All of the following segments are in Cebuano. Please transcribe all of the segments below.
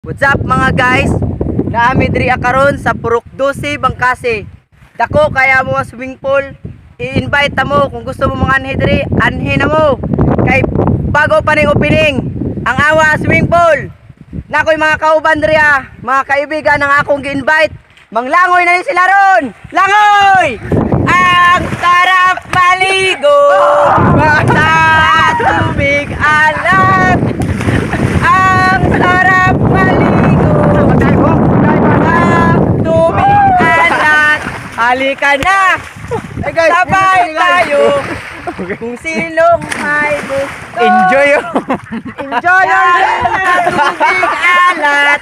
What's up, mga guys? Naami diri karon sa Purok 12, Bangkasi. Dako kaya mo ang swimming pool. I-invite ta mo kung gusto mo mga anhi diri, anhi na mo. Kay bago pa ning opening ang awa swimming pool. Nakoy mga kauban diri ah, mga kaibigan ang akong gi-invite. Manglangoy na ni sila ron. Langoy! Ang sarap maligo sa tubig alat. Ang sarap maligo sa tubig alat. Halika na! Hey guys, Sabay tayo kung sinong may gusto. Enjoy oh. Enjoy your tubig alat.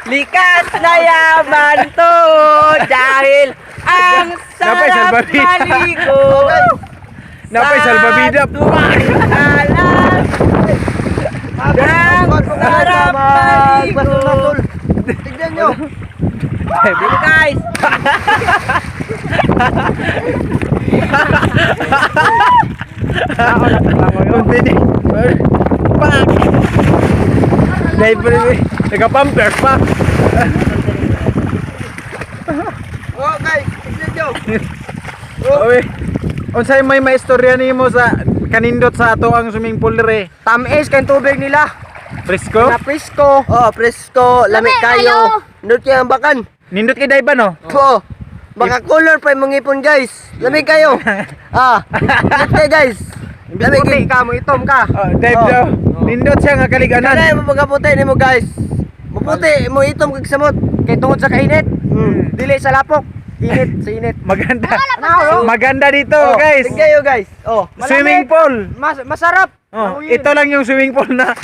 Likas na yaman to dahil ang Napay sarap salbabida. maligo. Napay sa salbabida. tubig alat. Ang sarap maligo. Tignan nyo. Hey guys, Continue. Pak. Dahil pa rin. Nagka-pamper pa. Oh guys, tignan nyo. Oy. Unsay may maistorya nimo sa kanindot sa ato ang swimming pool dire? Tamis kay tubig nila. Presko? Na presko. Oh, presko, lami Lami kayo. kayo. Nindot kayo ang bakan. Nindot kay Daiba no? Po. Baka color pa yung mga ipon, guys. Lami kayo. Ah, nindot kayo, guys. Lami kayo. Ka mo itom ka. Oh, dive Oh. daw. Nindot siya nga kaliganan. Kanay mo pagkaputi nimo, guys. Maputi mo itom kag samot. Kay tungod sa kainit, Dili sa lapok. Init, sa init. Maganda. Ano? Maganda dito, Oh, guys. Tignan nyo, guys. Oh. Swimming pool. Mas masarap. Oh, ito lang yung swimming pool na.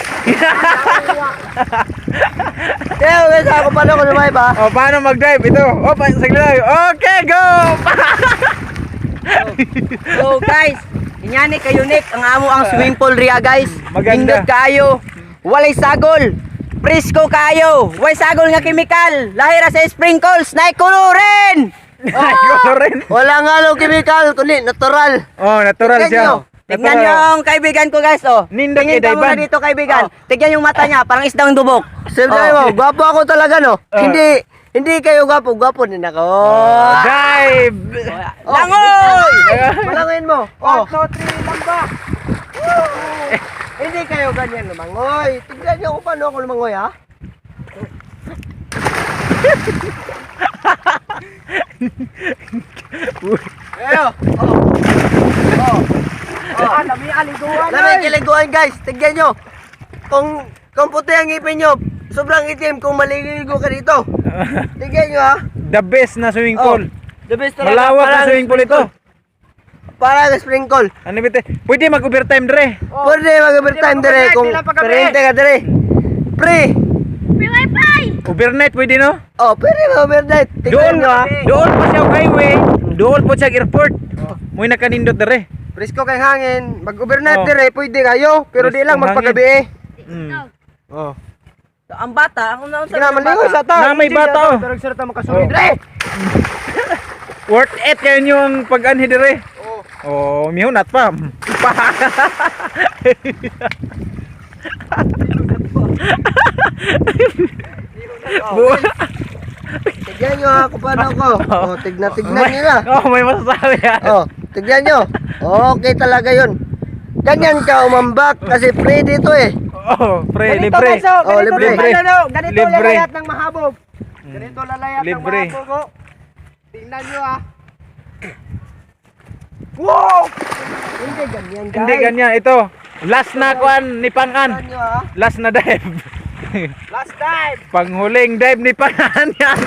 Kaya guys, ako paano ko lumay ba? Oh, paano mag-dive? Ito. Oh, pa, saglit lang. Okay, go! So guys, inyani kayo unique ang amo ang swimming pool riya, guys. Maganda. Nindot kaayo. Walay sagol. Presko kaayo. Walay sagol nga kemikal. Lahira sa sprinkles, nay kolorin. Ay, go rin. Wala nga lo chemical, kundi natural. Oh, natural Tignan siya. nyo. Tignan Natural. niyo ang kaibigan ko, guys, oh. Nindot Tingin kay ka muna Daiban. dito, kaibigan. Tignan yung mata niya, parang isdang dubok. Sabi Oh. mo, gwapo ako talaga, no? Oh. Hindi hindi kayo gwapo, gwapo din ako. Dive! Oh. Langoy! Malangoyin mo. Oh. 1, 2, 3, lamba. Hindi kayo ganyan lumangoy. Tignan niyo kung paano ako lumangoy, ha? Ayo. Oh. Oh. Oh. Lami aliguan. Lami kiliguan, guys. Tignan nyo. Kung puti ang ngipin nyo, sobrang itim kung maliligo ka dito. Tignan nyo, ha. The best na swimming Oh, pool. The best talaga. Malawak na Parang swimming pool ito. Parang sprinkle. Ano ba ito? Pwede mag-overtime dre. Oh. Pwede mag-overtime dire kung perente ka dire. Pre. Free wifi! Overnight pwede no? Oh, pwede mag-overnight. Dool, Tignan nyo, ha. dool pa siya og highway, dool po siya og airport. Mo'y nakanindot dre. Presko kay hangin. Mag-overnight Oh. dire, pwede kayo. Pero di lang Preskong magpagabi eh. Oh. Ang bata, ang unang Sige na, maligo sa ta. Na may bata, oh. Pero sir ta makasurid Oh. dire. Worth it kayo nyo ang pag-anhi dire. Oh, mihunat pa. Pa. Oh. Tignan nyo ha kung paano ako. Oh, tignan tignan nyo na. Oh, may masasabi yan. Oh, tignan nyo. Okay talaga yun. Ganyan ka umambak kasi free dito eh. Oh, pre, libre. Guys, oh, Oh, ganito, libre. Libre. Ano, ganito Libre. lalayat ng mahabog. Ganito lalayat Libre. ng mahabog. Oh. Tingnan nyo ah. Wow! Hindi ganyan, guys. Hindi ganyan ito. Last na kuan ni Pangan. Tignan nyo ha. Last na dive. Last time! Panghuling dive ni Pangan yan.